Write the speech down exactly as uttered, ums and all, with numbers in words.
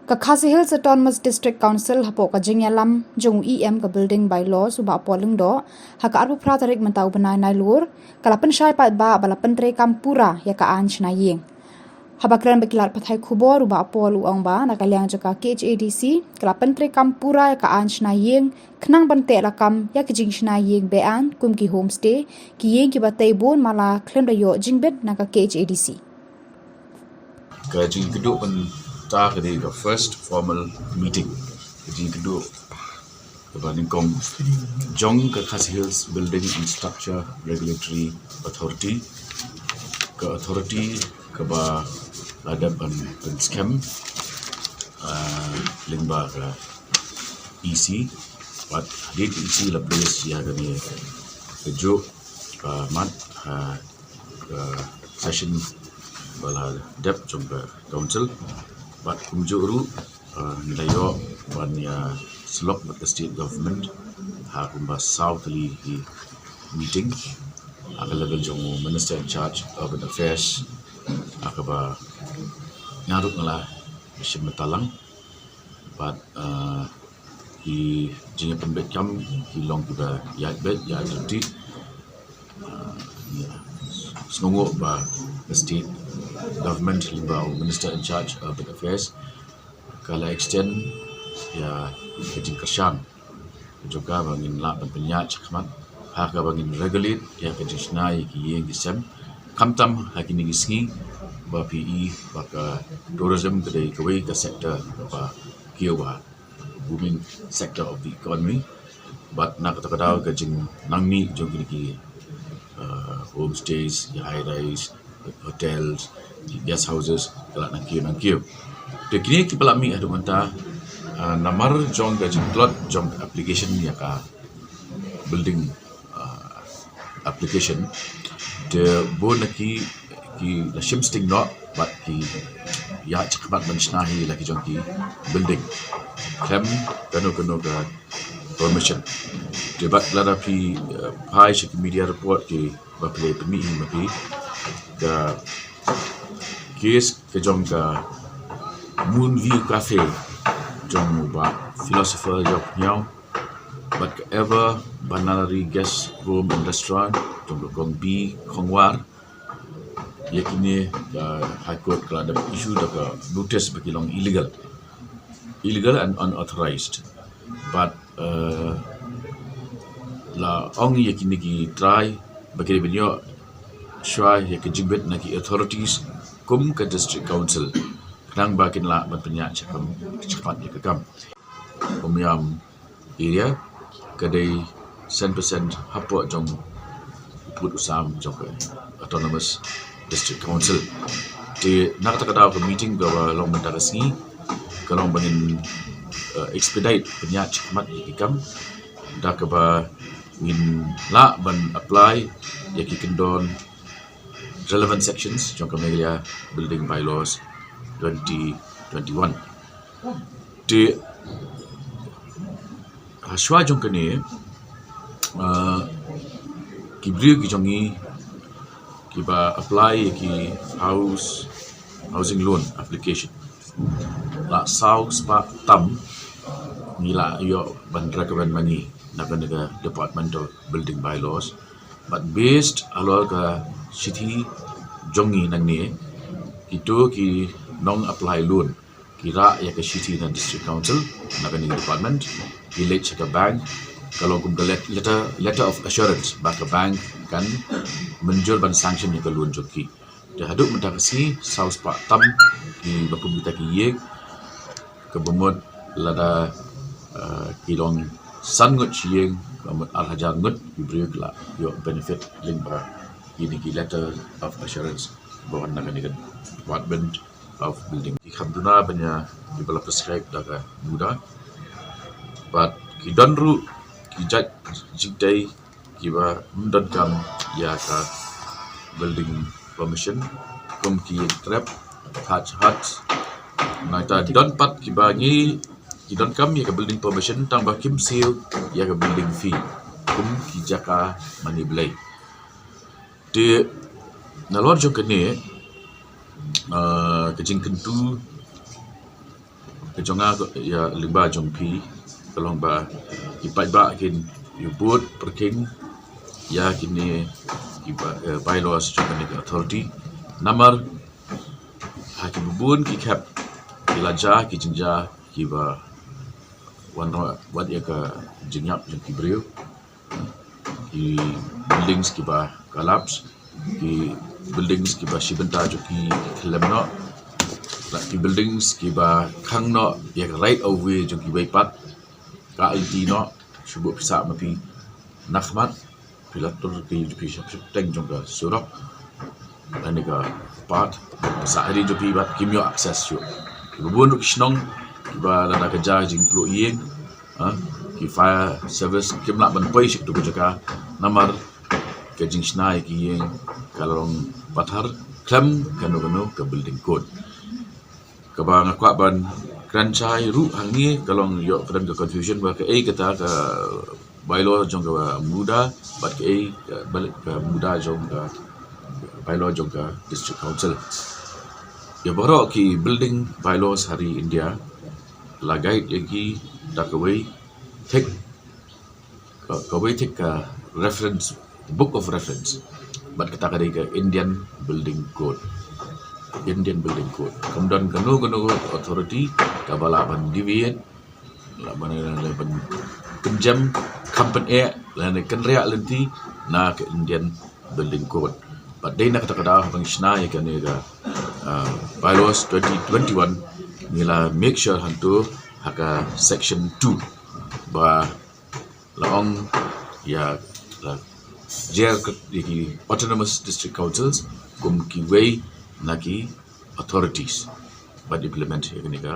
Ka Khasi Hills Autonomous District Council hapoh ka jingïalam jong u E M ka Building Bylaws u Bah Paul Lyngdoh, ha ka arphew phra tarik mynta u bnai Nailur, ka la pynshai paidbah ba la pyntreikam pura ïa ka aiñ shna ïing. Haba kren bad ki lad pathai khubor u Bah Paul u ong ba na ka liang jong ka K H A D C ka la pyntreikam pura ïa ka aiñ shna ïing khnang ban teh lakam ïa ki jingshna ïing be-aiñ kum ki homestay, ki ïing kiba tei bun mala khlem da ïoh jingbit na ka K H A D C. Ka jingkynduh mynta ka dei ka first formal meeting, ka jingkynduh kaba nyngkong jong ka Khasi Hills Building and Structure Regulatory Authority, ka authority kaba la dep ban pynskhem lyngba ka E C. Bad hadien ka E C la place ïa kane kajuh ka mat ha ka session ba la dep jong ka council. Bad kumjuh ruh ngi la ïoh ban ïasyllok bad ka state government ha kumba saw tylli ki meeting ha ka level jong u Minister in charge of Urban Affairs, ha kaba nga ruh nga la shim bynta lang. Bad ki jingpynbeit kam ki long kiba ïaid beit ïaid ryntih. Sngewnguh ba ka state government lyngba u Minister in charge of Urban Affairs ka la extend ïa ka jingkyrshan jong ka ba ngin lah ban pynïaid shakhmat ha kaba ngin regulate ïa ka jingshna ïa ki ïing ki sem, khamtam ha kine ki sngi ba phi i ba ka tourism ka dei kawei ka sector ba kiew ba booming sector of the economy. Bad na kata ka daw ka jingnang mih jong kine ki homestays, ki high rise hotels, ki guest houses ka la nang kiew nang kiew. Te kine kiba la mih haduh mynta namar jong ka jingtlot jong ka application ïa ka building application, te bun na ki ki la shim sting noh bad ki ïaid shakhmat ban shna hi la ki jong ki building khlem kano kano ka permission. Te bad lada phi phai sha ki media report kiba phi la pynmih hi ma phi, ka case ka jong ka Moonview Cafe jong u Bah Philosopher Ïow Pynïaw bad ka Ever Banalari Guest Home and Restaurant jong ka Kong B Khongwar. Ïa kine ka High Court ka la dep issue da ka notice ba ki long illegal, illegal and unauthorized. Bad la ong ïa kine ki trai ba ki dei ban ïoh shuwa ïa ka jingbit na ki authorities kum ka District Council khnang ba kin lah ban pynïaid shakhmat ïa ka kam. Umiam area ka dei san percent hapoh jong u pud u sam jong ka Autonomous District Council. Te na kata ka daw ka meeting kaba long mynta ka sngi ka long ba ngin expedite pynïaid shakhmat ïa ki kam da kaba ngin lah ban apply ïa ki kyndon relevant sections jong ka Meghalaya Building Bylaws twenty twenty-one. Te ha shuwa jong kane ki briew ki jong ngi kiba apply ïa ki house housing loan application la saw spah tam ngi la ïoh ban recommend ma ngi na kane ka Department of Building Bylaws. Bad based halor ka shithi jong ngi nangne, kito ki nong apply loan ki rah ïa ka shithi na District Council na kane ka department, ki leit sha ka bank, ka long kum ka letter, letter of assurance ba ka bank kan mynjur ban sanction ïa ka loan jong ki. Te haduh mynta ka sngi saw spah tam kiba kum kita ki ïing, kaba mut lada ki long san ngut shi ïing kaba mut ar hajar ngut ki briew ki la ïoh benefit lyngba kine ki letter of assurance ba wan na kane ka Department of Building. Ki kham duna ban ïa kiba la prescribe da ka MUDA. Bad ki don ruh ki jait jingtei kiba ym donkam ïa ka building permission kum ki trep, thatch hut. Nangta don pat kiba ngi ki donkam ïa ka building permission tang ba kim siew ïa ka building fee kum ki jaka mane Blei. Te nalor jong kane ka jingkyntu Ka jong nga ïa lyngba jong phi ka long ba ki paidbah kin ïa bud pyrkhing ïa kine ki ba, eh, bylaws jong kane ka authority. Namar ha ki bun ki khep ki la jia ki jingjia kiba wan ro-, wat ïa ka jingïap jong ki briew. Ki buildings kiba collapse, ki buildings kiba shi bynta jong ki khlem noh, la ki buildings kiba khang noh ïa ka right of way jong kiwei pat, ka aiti noh, shu buh pisa ma phi na khmat, phi la tur ki phi shaphrang jong ka surok. Lane ka pat, sa ri jong phi bad kim ïoh access shuh. Kiba bun ruh ki shnong kiba lada ka jia jingpluh ïing, ha, ki fire service kim lah ban poi sha katu ka jaka namar ka jingshna ïa ki ïing ka long pathar khlem kano kano ka building code. Kaba nga kwah ban kren shai ruh hangne ka long ïoh ka don ka confusion ba kaei kata ka bylaw jong ka MUDA bad kaei ka bal-, ka MUDA jong ka bylaw jong ka District Council. Ïa baroh ki building bylaws ha ri India la guide ïa ki da kawei thik, ka, kawei thik ka reference, book of reference. Bad kata ka dei ka Indian Building Code. Indian Building Code. Kam don kano kano authority kaba lah ban deviate, lah ban, lah ban pynjem, kham pyneh, lah ban kynriah lynti na ka Indian Building Code. Bad dei na kata ka daw haba ngi shna ïa kane ka, ah, bylaws twenty twenty-one, ngi la make sure hangto ha ka section two ba la ong ïa, la jer ïa ki autonomous district councils kum kiwei na ki authorities ban implement ïa kane ka